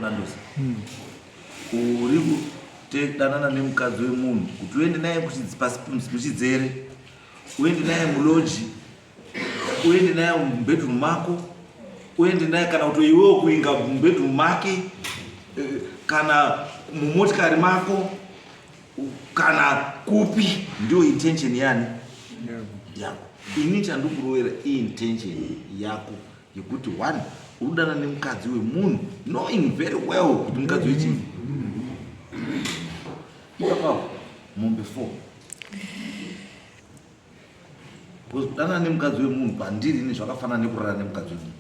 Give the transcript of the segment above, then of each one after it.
Nandos uri kudanana nemukadzi wemunhu kuti uende naye kuchidzere, uende naye muloji, uende naye mubedroom mako, uende naye kana kuti iwewo kuinga mubedroom make, kana mumotikari mako, kana kupi, ndiyo intention yani yako. Ini chandikurovera iintention yako yekuti one urudana nemukadzi wemunhu knowing very well kuti mukadzi wechii. Ipapapo mombe 4, because kudanana nemukadzi wemunhu pandiri ini zvakafanana nekurara nemukadzi wemunhu.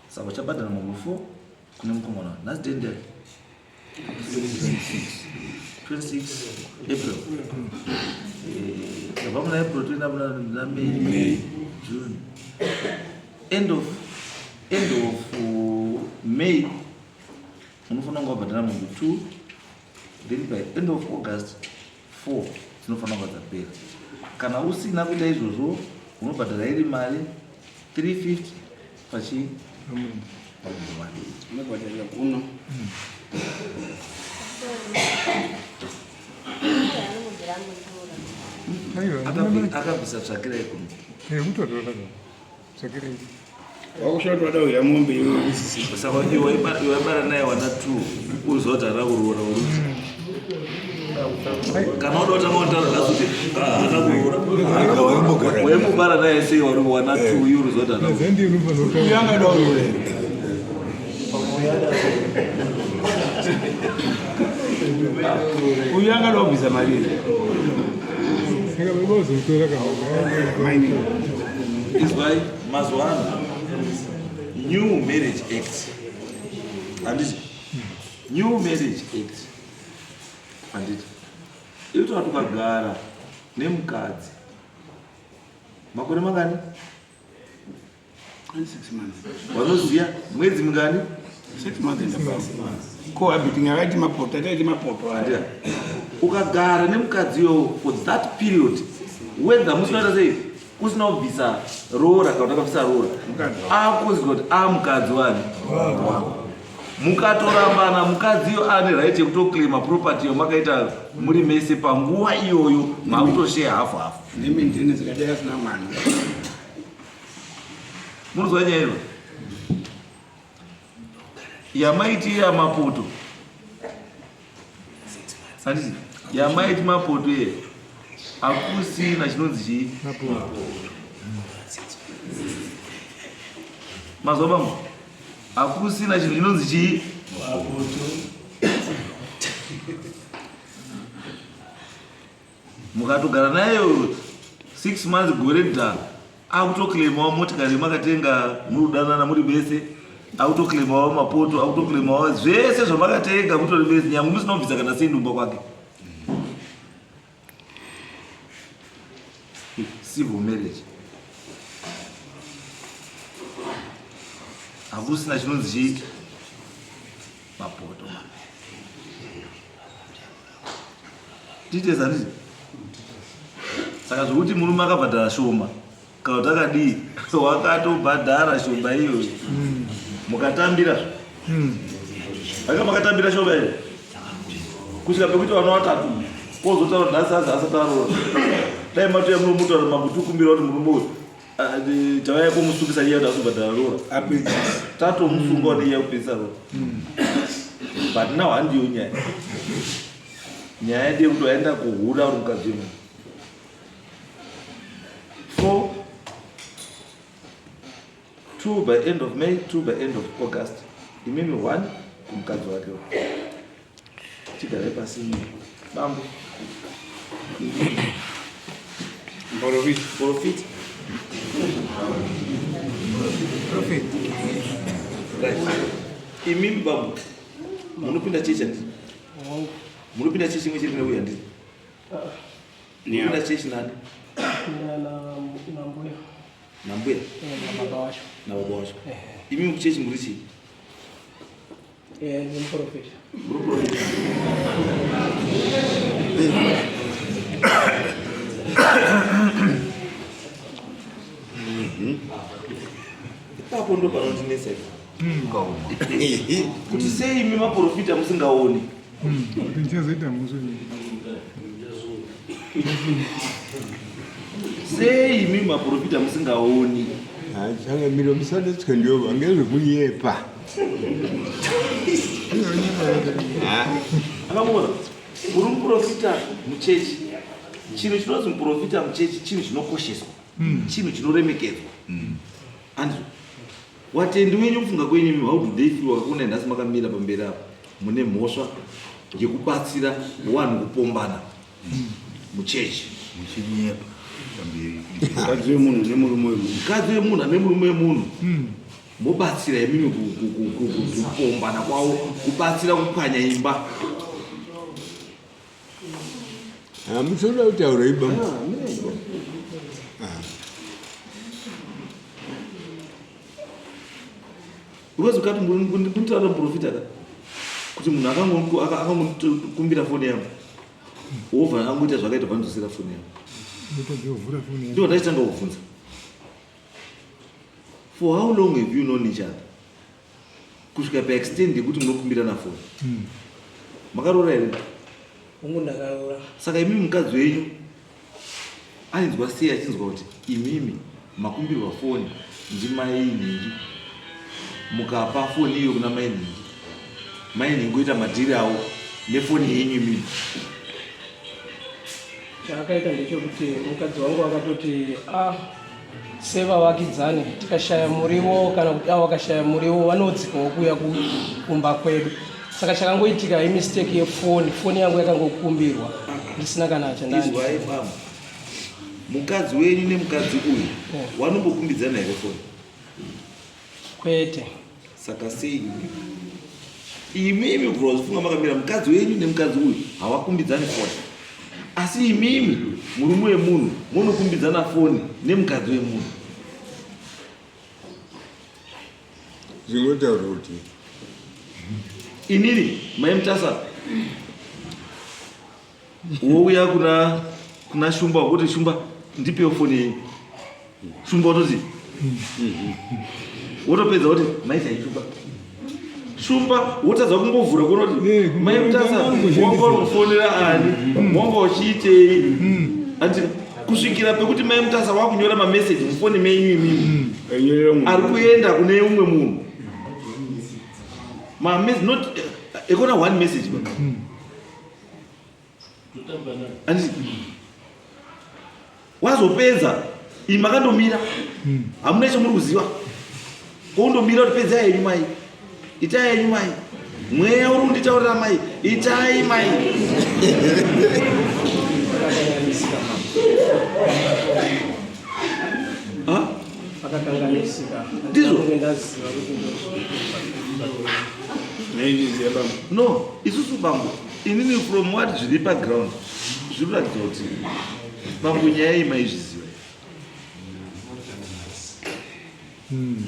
Saka uchabhadhara mombe 4 kune mukomana. Nhasi dende 26 April. Tabva muna April toenda muna May, June, end of May unofanira kunge wabhadhara mombe 2, then by end of August 4 dzinofanira kunge dzapera. Kana usina kuita izvozvo, unobhadhara iri mari 350 pachi pamombe 1. Unobhadharira kuno. Akabvisa tsvakirai kuno. Kutotora tsvakirai. Wakushota wada kuya mombe iwe. Saka iwe waibara naye wana 2, uziva kuti haana kuroora uruti. Kana uda kutanga kutaura nhasi kuti haana kuroora, waimbobara naye sei wari wana 2, iwe uruziva kuti haana kuroora? Uyu angada kuroora. Uyu angada kubvisa mari. Izwai, mazuva ano new Marriage Act, handiti? New Marriage Act, handiti, inotaura kuti ukagara nemukadzi makore mangani? 6 months. Vanoziva, mwedzi mingani? 6 months and above. Cohabiting akaiti mapoto, ataiti mapoto aya. Handiti ukagara nemukadzi iyoyo for that period, whether musina sei, usina kubvisa roora kana kuti akabvisa roora, Mukadzi. Akuzwa kuti amukadzi wani. Mukatorambana, mukadzi iyo ane right yekutoclaima property yamakaita muri mese panguva iyoyo, makutoshare hafu hafu. Nemaintenance kadai asina mwana. Munozwa nyaya ino yamaiti yamapoto, handiti? Yamaiti mapoto iye, hakusina chinonzi chii mazuva bangu, hakusina chinhu chinonzi chii. Mukatogara nayo 6 months, gore dha, akutoclaimawo motikari makatenga muri kudanana muri bese, akutoclaimawo mapoto, akutoclaimawo zvese zvamakatenga mutori bese, nyange musina kubvisa kana sendumba kwake. Civil marriage, hakusina chinonzi chii mapoto. Tiite handiti? Saka zvokuti murume akabhadhara shoma kana kuti akadii, wakatobhadhara shoma iyoyo mukatambira, aka makatambira shoma iyo kusvika pekuti vana vatatu, kozotaura nhasi azi asati aroora. Dai matoya munomutaura, makutukumbira kuti murume uyu, tavaya kumusungisa iye kuti azobhadhara roora. Apedzisa. Tatomusunga kuti iye kupedzisa roora, but now handiyo nyaya. Nyaya ndeyekuti waenda kuhura uri mukadzi wemunhu. Four, two by end of May, two by end of August, imimi one kumukadzi wake. Chigarai pasi, bambo. Profit. Profit. Prophet. Right, imimi bambo munopinda chechi, handiti? Munopinda chechi imwe chete neuyu, handiti? Munopinda chechi nani? Nambuya. Nambuya? Nababa wacho. Nababa wacho. Imimi kuchechi muri chii? Nemuprofita. Muri profita. Ipapo ndo panondinetsa ipapo. Kuti sei imi maprofita musingaoni? Kuti ndichazoita mhosva. Sei imi maprofita musingaoni? Changamire musanetswe ndiyo ngezvekunyepa. Akamuona uri muprofita muchechi. Chinhu chinonzi muprofita muchechi chinhu chinokosheswa, chinhu chinoremekedzwa. Andrew, watendi wenyu kufunga kwenyu imi, how do they feel wakakuona nhasi makamira pamberi apo mune mhosva yekubatsira vanhu kupombana muchechi? Muchinyepa pamberi. Mukadzi wemunhu nemurume wemunhu. Mukadzi wemunhu ane murume wemunhu, mobatsira imimi kupombana kwavo, kubatsira kupwanya imba. Hamusoda kutaura iba. Because ukati kunditaura muprofita ka, kuti munhu akangokumbira foni yangu, wobva angoita zvakaita, vandidzosera foni yangu. Ndotadza foni yangu. Ndiwo ndachitanga kubvunza, for how long have you known each other kusvika paextent yekuti munokumbirana foni? Makaroora here? Ungu, ndakaroora. Saka imimi mukadzi wenyu ainzwa sei achinzwa kuti imimi makumbirwa foni ndimai nhingi, mukapa foni iyo kuna mai nhingi, mai nhingi oita madhiri avo nefoni yenyu imimi? Chaakaita ndechekuti mukadzi wangu akatoti a sevavakidzani tikashaya muriwo kana kuti avo vakashaya muriwo vanodzikawo kuuya kumba kwedu. Saka chakangoitika imistake yefoni. Foni yangu yakangokumbirwa ndisina kana chandandi. Izwai baba, mukadzi wenyu nemukadzi uyu wanombokumbidzana here foni? Kwete. Saka sei imimi kubvira wazifunga makamira mukadzi wenyu nemukadzi uyu hawakumbidzani foni, asi imimi murume wemunhu munokumbidzana foni nemukadzi wemunhu? Zvingotaura kuti Inini mai Mutasa wouya kuna Shumba wekuti, "Shumba, ndipewo foni yenyu." Shumba wototi, wotopedza woti, "Maita Shumba." Shumba wotadza kumbovhura kuona kuti mai Mutasa wanga uri kufonera ani, wanga uchiitei, andi kusvikira pekuti mai Mutasa wakunyora mameseji mufoni menyu imimi Ainyorera munhu. Ari kuenda kune umwe munhu not ekona one message ba. Anditi wazopedza imi makandomira, hamuna chamuri kuziva, koundomira kuti pedzai henyu mai, itai henyu mai, mweya uri kunditaurira mai, itai mai. Pakakanganisika. Ha? Pakakanganisika. Ndizvo? Handina ndaziva kuti ndozvo. Naizviziva bambo. No, isusu bambo, inini from what zviri paground zviri kuratidza kuti bambo nyaya iyi maizviziva.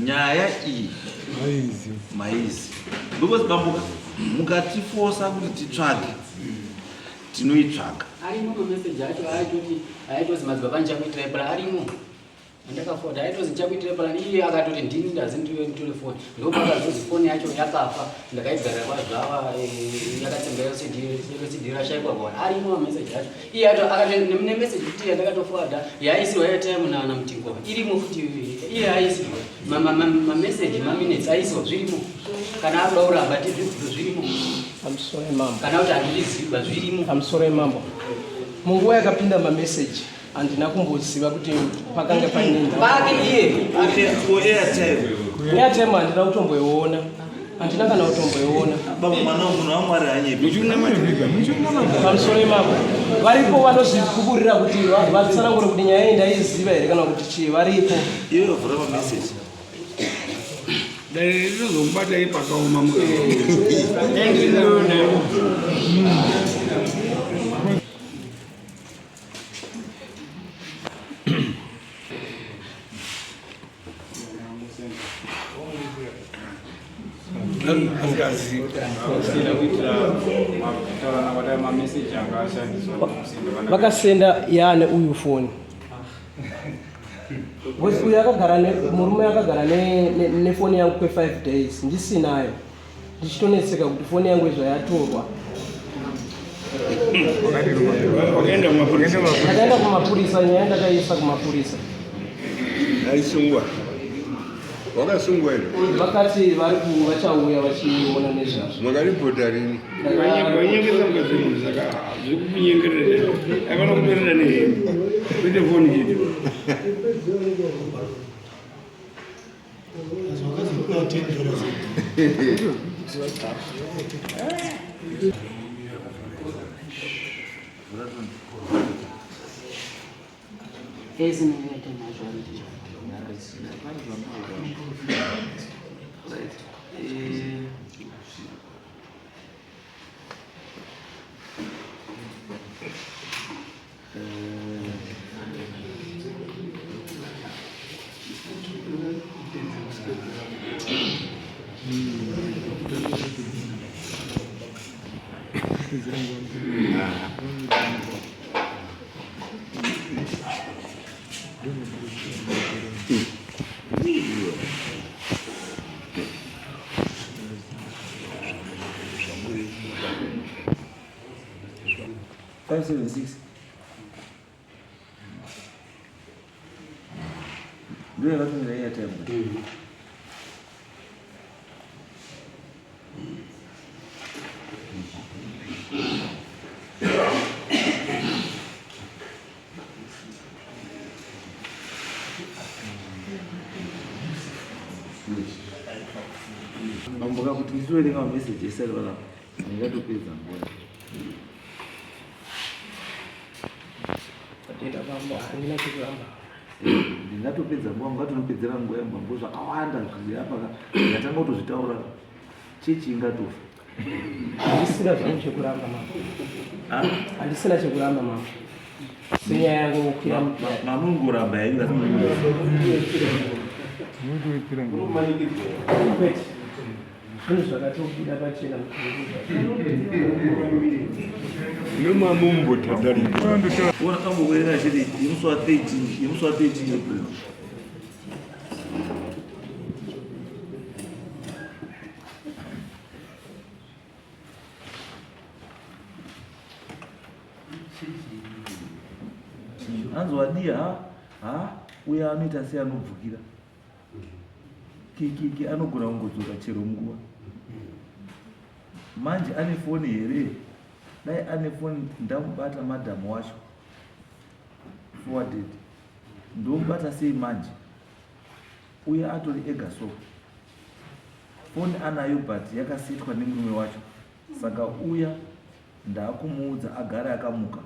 Nyaya iyi Maizi. Maizi, because bambo mukatifosa kuti titsvage, tinoitsvaga. Arimo mameseji acho aitoti aitozi madzibaba ndichakuitirai plan, arimo andakafota aitozi ndichakuitirai plan. Iye akatoti ndini ndazi nditore foni, ndopakazozi foni yacho yakafa, ndakaigarira kwazvava yakatsemba LCD rashaikwa kuona. Arimo mameseji acho, iye ato akati nemeseji kuti yandakatoforwarda yaisirwa airtime naMutingova irimo futi, iye aisirwa mameseji, maminutes aisirwa, zvirimo. Kana akuda kuramba tizvibvuro, zvirimo. Pamusoro yemambo. Kana kuti handizviziva, zvirimo. Pamusoro yemambo, munguva yakapinda mameseji handina kumboziva kuti pakanga paine nhau. Pake iye. For airtime. Airtime handina kutomboiona, handina kana kutomboiona. Baba, mwana munhu waMwari hanyepi. Pamusoro yemambo, varipo vanozvikuburira kuti vatsanangure kuti nyaya iyi ndaiziva here kana kuti chii, varipo. Iwe vhura mameseji. Dare rinozokubatai pakaoma muka. Asikazivi. Kuitira kutaura nakwata mameseji anga ashandiswa. Vakasenda yaane uyu foni. Because uyu akagara murume akagara nefoni yangu kwe5 days ndisinayo ndichitonetseka kuti foni yangu izvo yatorwa. Wakaenda kumapurisa? Ndakaenda kumapurisa, nyaya ndakaiisa kumapurisa. Aisungwa, wakasungwa here? Vakati vari vachauya vachiona nezvazvo. Makaripota rini? Wanyengesa mukadzi wemunhu, saka zviri kukunyengerera, akana kutorera nehembe kwete foni chete. Wakazopiwa $10. Right. 576 ndiyo yakatumira airtime. Mamboka kuti nditoverenga mameseji ese ari panapa, ndingatopedza nguva. Tenda bambo, handina chekuramba. Ndingatopedza nguva, mungatonopedzera nguva yamambo zvakawanda zviri apa. Ndingatanga kutozvitaura, chechi ingatofa. Handisina zvangu chekuramba mama. Ah? Handisina chekuramba mama, senyaya yangu kukwira. Mamungoramba yenyu asi Munotoitira nguva. Kwete, zvinhu zvakatobuda pachena. Nomamumbotadarika. Ona kambokuerenga chete yemusi wa 13, yemusi wa 13 April. Hanzi wadii? Ha ha, uya anoita sei? Anobvukira kikiki, anogona kungodzoka chero nguva. Manje ane foni here? Dai ane foni ndamubata madhamu wacho. Forwarded. Ndomubata sei manje? Uye atori ega, so foni anayo but yakasetwa nemurume wacho, saka uya ndaakumuudza agare akamuka.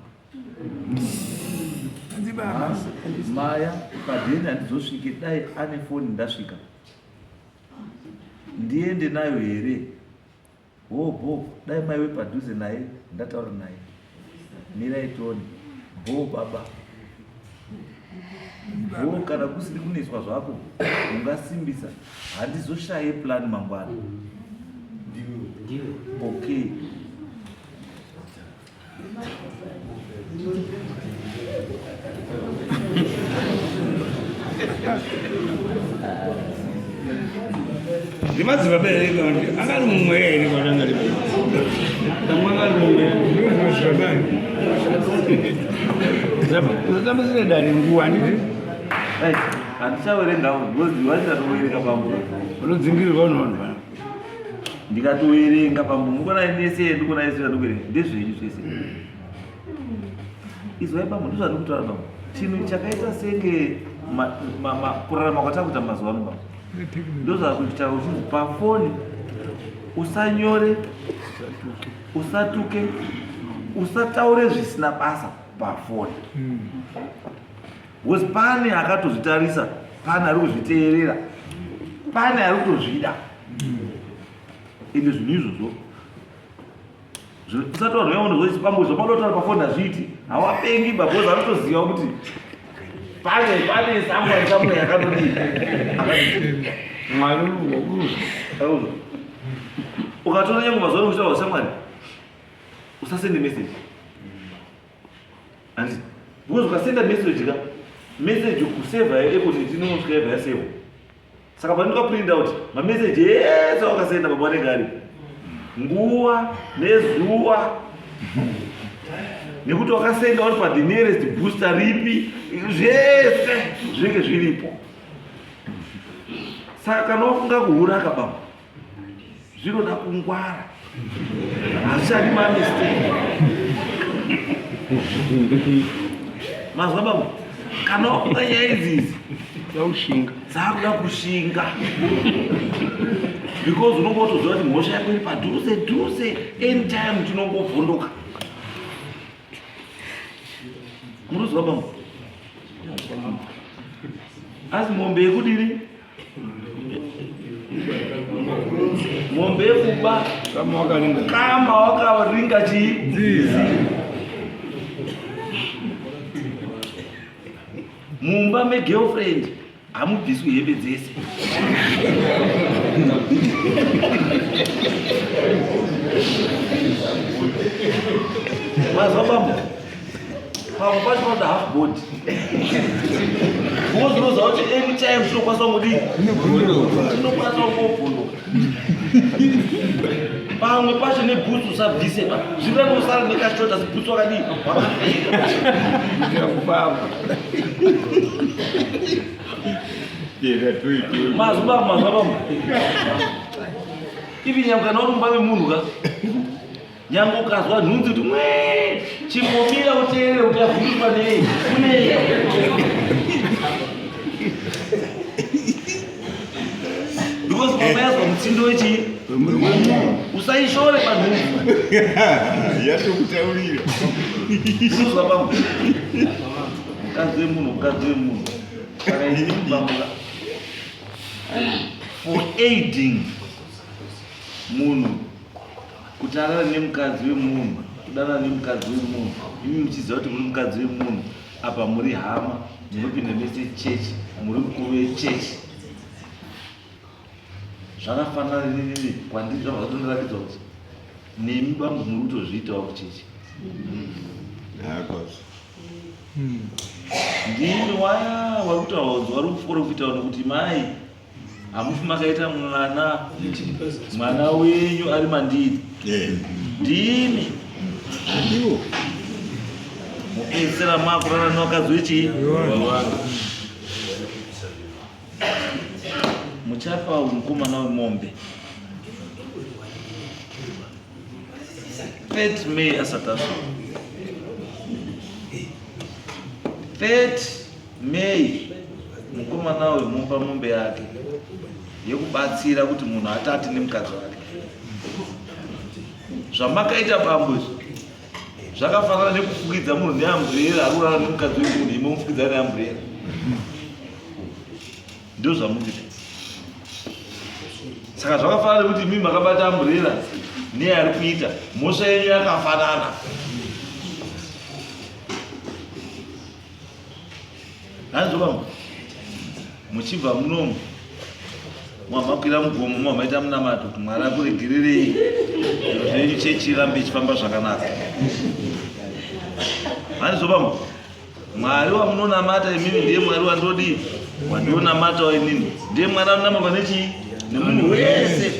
Ha, maya padheni handizosvike, dai ane foni ndasvika. Ndiende nayo here? Ho bho, dai maiwe padhuze naye ndataura naye. Mirai toni bho baba bho, kana kusiri kuneswa zvako ungasimbisa, handizoshaye plan mangwana. Okay. Ndimadzibaba here kana kuti angari mumweya here? Kana angari damwe, angari mumweya. Usatambisire dare nguva, handiti? Right, handichaverengawo because wandikatoverenga pambo. Unodzingirirwa unovanhu vana. Ndikatoverenga pambo, mukona nese ndikona ese ndikuverenga ndezvenyu zvese. Izwai pambo, ndozvandiri kutaura pambo. Chinhu chakaita senge kurarama kwatakuita mazuva ano pambo, ndozvakuita uchinzi pafoni usanyore, usatuke, usataure zvisina basa pafoni, because pane akatozvitarisa, pane ari kuzviteerera, pane ari kutozvida. Ende zvinhu izvozvo usati vanhu vaona pamwe zvamadotaura pafoni hazviiti, hawapengi ba, because anotoziva kuti pane someone somewhere akatodii. Mwari wakuruza. Auzwa. Ukatora nyange mazuva ano kuchitaura shamwari, usasende message, handiti? Because ukasenda message ka. Message kuseva yeEconet inonosvika yabva yasevwa. Saka panenge print out mameseji ese wakasenda baba anenge aripo nguva nezuva nekuti wakasenda uri pa the nearest booster ripi zvese zvinenge zviripo. Saka kana wafunga kuhura akababa zvinoda kungwara hazvichadi mamistake mazwa baba kana wafunga nyaya idziidzi dzakushinga dzakuda kushinga because unonge watoziva kuti mhosva yako iri padhuze dhuze anytime tinongovhunduka muruziva baba asi mombe yekudini Mombe yekuba kama wakaringa kama wakaringa chii mumba megirlfriend hamubviswi hembe dzese mazwa bambo pamwe pacho panoda half body because unoziva kuti anytime tinokwanisa kungodii tinokwanisa kungobvunduka pamwe pacho nebhutsu usabvise pa zvinoda kusara nekashota asi bhutsu wakadii wakapfeka mazuva mazuva ivi nyangwe kana uri mumba memunhu ka Nyangwe ukazwa nhunzi kuti mwee, chimbomira uteerere kuti yavhunduswa nei, kunei. Because mama yazwa mutsindo wechii? Usaishore panhunzi. Yatokutaurira. Unozwa bambo. Mukadzi wemunhu, mukadzi wemunhu. Saka ini bambo for aiding munhu kuti arare nemukadzi wemunhu kudanana nemukadzi wemunhu imi muchiziva kuti muri mukadzi wemunhu apa muri hama munopinda mese chechi muri mukuru wechechi zvakafanana nenini kwandiri zvabva zvatondiratidza kuti nemi bambo muri kutozviitawo kuchechi ndimi waya wari kutaura kunzi wari kuporofitawo nokuti mai hamufi makaita mwana mwana wenyu ari mandiri ndimi Iwo. mupedzisira makurara nevakadzi wechii muchapa mukomana wemombe 30 May asati asvika 30 May mukomana uyu mupa mombe yake yekubatsira kuti munhu atate nemukadzi wake. Zvamakaita bambo izvi zvakafanana nekufukidza munhu neamburera ari kurara nemukadzi wemunhu imi mufukidza neamburera. Ndizvo zvamukuita. Saka zvakafanana nekuti imi makabata amburera neari kuita mhosva yenyu yakafanana. Hanzi bambo muchibva munomu mwamakwira mugomo mwamaita munamato kuti Mwari akuregererei zviro zvenyu chechi irambe ichifamba zvakanaka. Hanzi bambo Mwari wamunonamata imimi ndiye Mwari wandodii wandinonamatawo inini ndiye Mwari anonamata nechii nemunhu wese.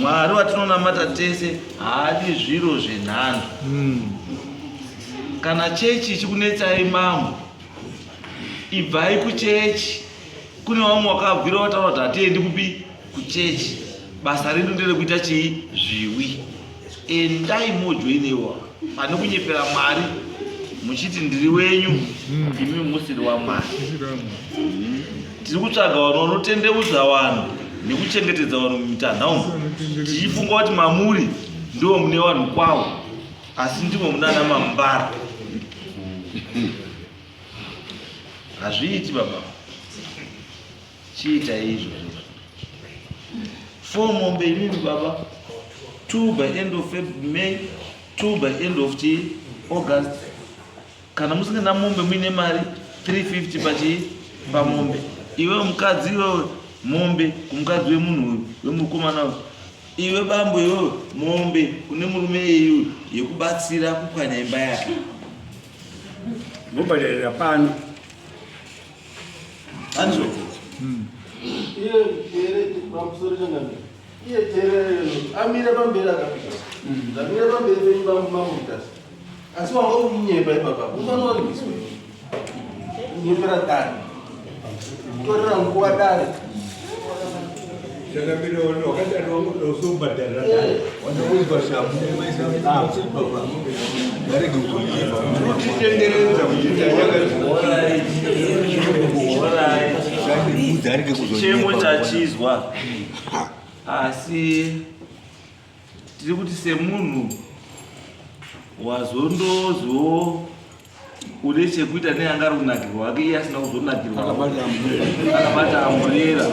Mwari watinonamata tese haadi zviro zvenhando. Kana chechi ichikunetsai mambo, ibvai kuchechi. Kune vamwe wakabvira wataura kuti hatiendi kupi kuchechi, basa redu nderekuita chii? Zviwi. Endai mojoinewa pane kunyepera Mwari muchiti ndiri wenyu imi musiri waMwari. Tiri kutsvaga vanhu vanotendeudza vanhu nekuchengetedza vanhu mumitanha umu, tichifunga kuti mamuri ndiwo mune vanhu kwawo. Asi ndimo munana mambara. Hazviiti baba. Chiitai izvozvo. Four mombe imimi baba. Two by end of May, two by end of chi August. Kana musingana mombe muine mari 350 pachii pamombe. Iwe mukadzi iwewe mombe kumukadzi wemunhu uyu wemukomana uyu. Iwe bambo iwewe mombe kune murume iyeyu yekubatsira kupwanya imba yake. Vobhadharira pano. Andizvo? Iye chere pamusoro changamire. Iye chere amira pamberi akapika. Ndamira pamberi penyu pamamutasa. Asi wanga uinyepa ipapa. Unofanira kuribviswa. Kunyepera dare. Kutorera nguva dare. Changamire wakadaro usobhadhara dare. Wandaudzwa shamu varege kuzonyepa. Unotitenderedza kuchita arege kuzonyepa. Chemo chachizwa. Asi tiri kuti semunhu wazondozo une chekuita neanga ari kunakirwa wake iye asina kuzonakirwa akabata amburera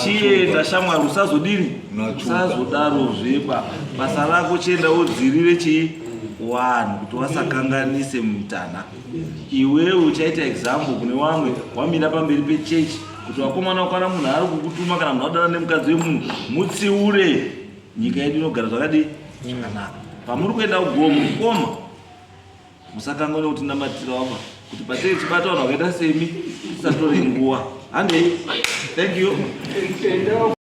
chienda shamwari usazodini usazodarozveba basa rako chienda wodzirire chii wanhu kuti wasakanganise mutana iwewe uchaita example kune wamwe wamira pamberi pechechi kuti wakomana kana munhu ari kukutuma kana munhu adana nemukadzi wemunhu mutsiure nyika yedu inogara zvakadii zvakanaka pamuri kuenda kugomo mukoma musakanganwe kuti namatira wapa kuti patei chibata vanhu vakaita semi tisatore nguva handei thank you.